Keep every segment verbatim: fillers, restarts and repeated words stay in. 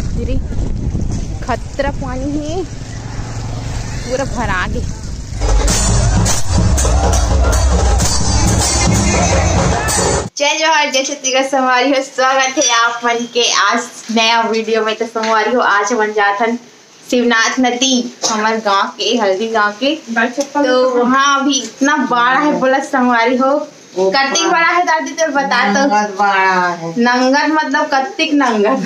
तेरी खतरा पानी हे, पूरा भरा गे। जय जोहार, जय छत्तीसगढ़ संगवारी हो, स्वागत हे आप मन के आज नया वीडियो में। तो संगवारी हो, आज हमन जाथन शिवनाथ नदी, हमर गांव के, हल्दी गांव के। तो वहाँ अभी इतना बाढ़ हे, बोला संगवारी हो, कतिक बड़ा हे दादी, तेल बता तो। नंगत बड़ा हे। नंगत मतलब कतिक नंगत?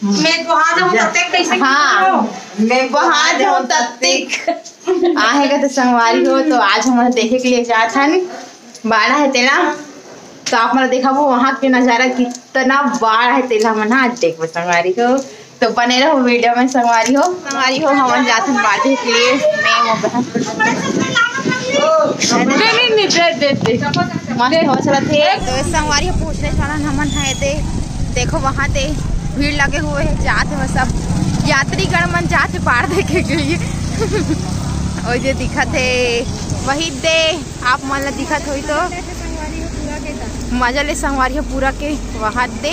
मैं वहाँ जाऊँ तब तक कैसे हाँ। मैं वहाँ जाऊँ तब तक। आहे का तो संगवारी हो, तो आज हम देखे के लिए जात हन, बाढ़ हे तेला। तो आप मन देखाबो वहाँ के नजारा, कितना बाढ़ हे तेला मन आज देखबो संगवारी हो। तो बने रहो वीडियो में संगवारी हो। संगवारी हो, हमन जाथन बाढ़ के लिए। मैं वो बहन नहीं, नहीं, नहीं, दे, दे, दे। मस्त हवा चलत हे। तो संगवारी हो, पहुँचने वाला हमन हे दे। देखो वहाँ दे भीड़ लगे हुए हे, जात हे सब यात्रीगण मन जात हे बाढ़ देखे के लिए। और ये दिखत हे वही दे। आप मन ला दिखत होई तो मजा ले संगवारी हो पूरा के वहाद दे।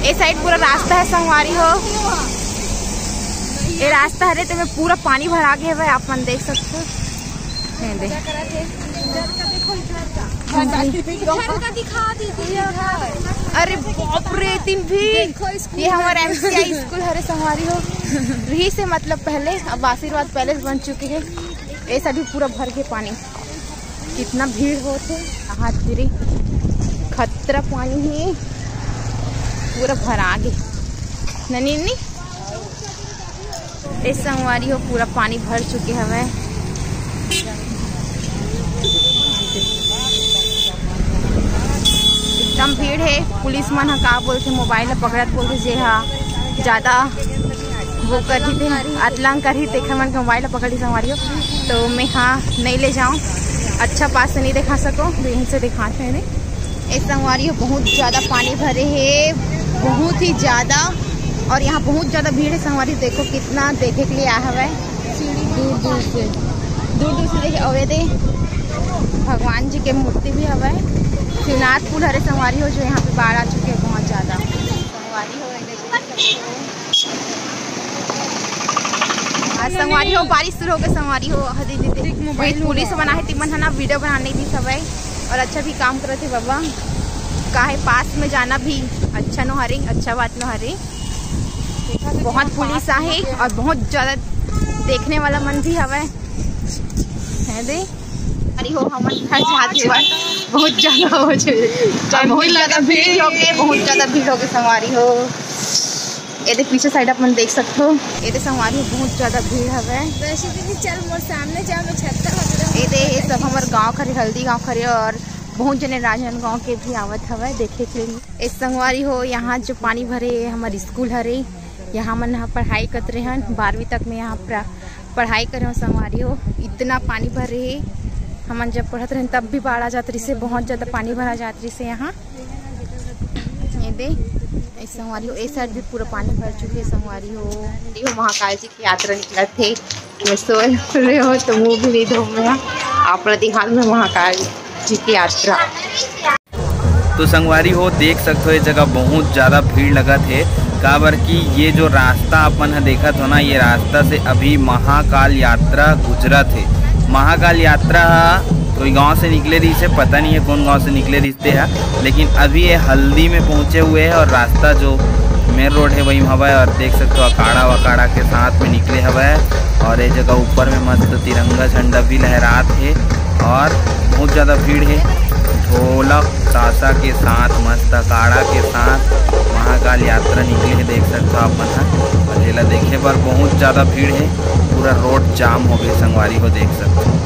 ए साइड पूरा रास्ता हे संगवारी हो, ए रास्ता हरे, तो मैं पूरा पानी भरा गे हवे, आप मन देख सकते हो। ये दे। अरे बाप रे, तीन भी। ये हमारा एमसीआई स्कूल हरे संगवारी हो, रही से मतलब पहले, अब आशीर्वाद पैलेस बन चुके हैं। ऐसा भी पूरा भर के पानी। कितना भीड़ होथे, हाथ गिरी, खतरा पानी हे, पूरा भरा गे। ननी नी, ए संगवारी हो, पूरा पानी भर चुके हवे। एकदम भीड़ हे। पुलिस मन ह का बोलथे, मोबाइल ला पकड़त बोलथे, जे हा ज्यादा वो करही ते, अतलंग करही, तेखर मन के मोबाइल ला पकड़ही संगवारी हो। तो मैं हा नहीं ले जाऊँ, अच्छा पास से नहीं दिखा सको, तो यहीं से दिखाते हैं। ए संगवारी हो, बहुत ज्यादा पानी भरे हे, बहुत ही ज्यादा। और यहाँ बहुत ज्यादा भीड़ हे संगवारी, देखो कितना देखे के लिए आया हवे दूर दूर से, दूर दूर से देखे। और ये दे भगवान जी के मूर्ति भी हवे। शिवनाथ पुल हरे संगवारी हो, जो यहाँ पे बाढ़ आ चुके हे बहुत ज्यादा। संगवारी हो, ये दे आज संगवारी हो, बारिश शुरू हो गे संगवारी हो। हाँ दीदी, दीदी। देख, मोबाइल वही पुलिस बना हे, टीमन है ना, वीडियो बनाने दी सब है। और अच्छा भी काम करत हे बाबा, काहे पास में जाना भी अच्छा नो हरे, अच्छा बात नो हरे। बहुत पुलिस आहे और बहुत ज्यादा देखने वाला मन भी हवे। है दे, अरे हो, हमन घर जात हवन, बहुत ज्यादा हो जाए, बहुत ज्यादा भीड़ हो गे, बहुत ज्यादा भीड़ हो गे संगवारी हो। ये दे पीछे साइड अपन देख सकते हो, ये दे संगवारी हो, बहुत ज्यादा भीड़ हवे। वैसे दीदी चल मोर सामने जा, मैं छत्ता पकड़ा हूँ। ये दे, ये सब हमर गांव खरे, हल्दी गांव खरे और बहुत जने राजनांदगांव के भी आवत हवे देखे के लिए। ए संगवारी हो, यहाँ जो पानी भरे, ये हमर स्कूल हरे, यहाँ मन ह पढ़ाई करत रेहन, बारहवीं तक में यहाँ प्रा-, पढ़ाई करे हो संगवारी हो। इतना पानी भरे हे, हमन जब पढ़त रहेन तब भी बाढ़ आ जात रहिसे, बहुत ज्यादा पानी भरा जात रहिसे यहाँ। ये दे, ए संगवारी हो, ए साइड भी पूरा पानी भर चुके हे संगवारी हो। ये महाकाल जी की यात्रा निकलत हे, मैं सोए रहे हो तो मुंह भी नहीं धो मैं, आप प्रति हाल में महाकाल जी की यात्रा। तो संगवारी हो, देख सकते हो, ये जगह बहुत ज्यादा भीड़ लगत हे, काबर कि ये जो रास्ता अपन ह देखत हो ना, ये रास्ता से अभी महाकाल यात्रा गुजरत हे। महाकाल यात्रा ह कोई गांव से निकले रहिसे, पता नहीं है कौन गांव से निकले रहिसे ह, लेकिन अभी ये हल्दी में पहुंचे हुए हैं और रास्ता जो मेन रोड है वही हवा है। और देख सकते हो, अखाड़ा वखाड़ा के साथ में निकले हवा है और ये जगह ऊपर में मस्त तिरंगा झंडा भी लहरात है। और बहुत ज्यादा भीड़ है। ढोलक ताशा के साथ, मस्त अखाड़ा के साथ महाकाल यात्रा निकले है, देख सकते हो आप मन ह। और एला देखे बर बहुत ज्यादा भीड़ है, पूरा रोड जाम हो गए संगवारी हो, देख सकते हो।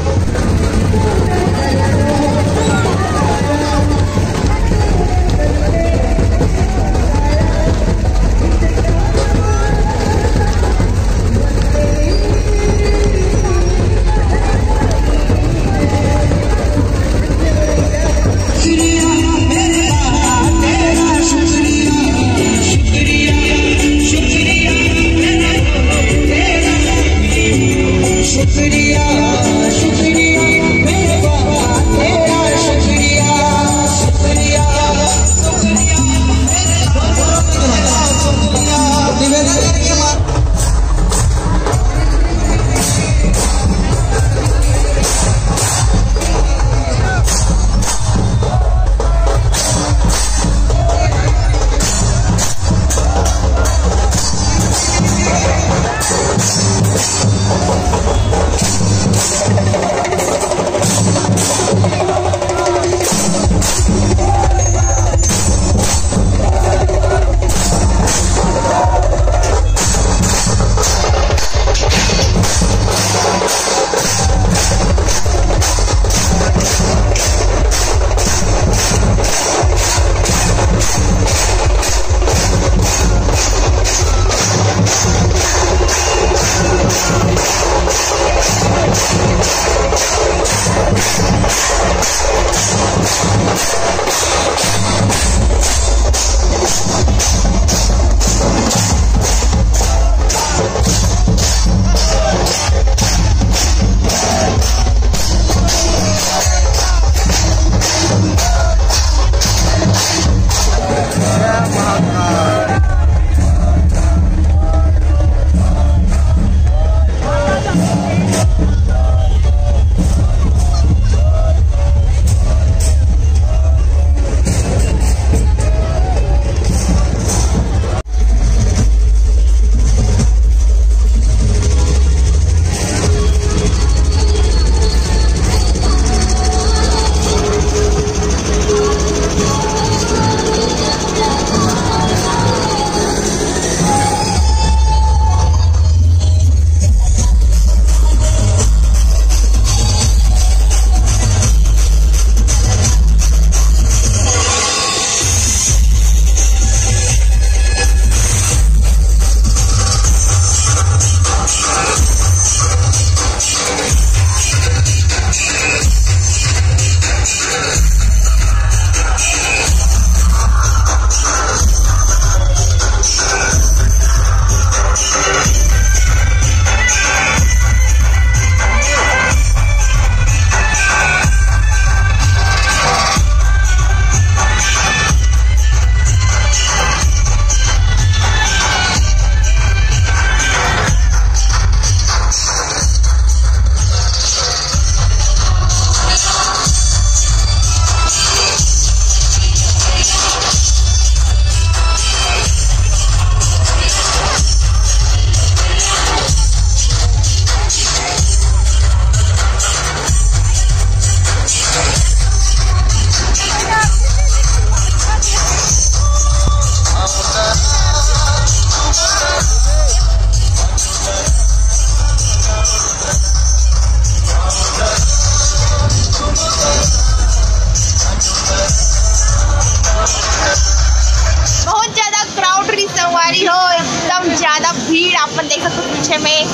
एकदम ज्यादा भीड़ आप मन देख सकते हो पीछे में,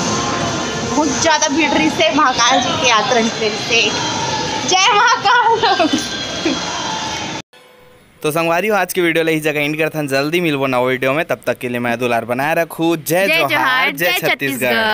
बहुत ज्यादा भीड़ रहिसे महाकाल जी के यात्रा निकले से। जय महाकाल। तो संगवारी हो, आज के वीडियो ला इही जगह एंड करथन। जल्दी मिलबो नवा वीडियो में, तब तक के लिए मैं दुलार बनाए रखू। जय जय जोहार, जोहार, जय जय छत्तीसगढ़। छत्तीसगढ़।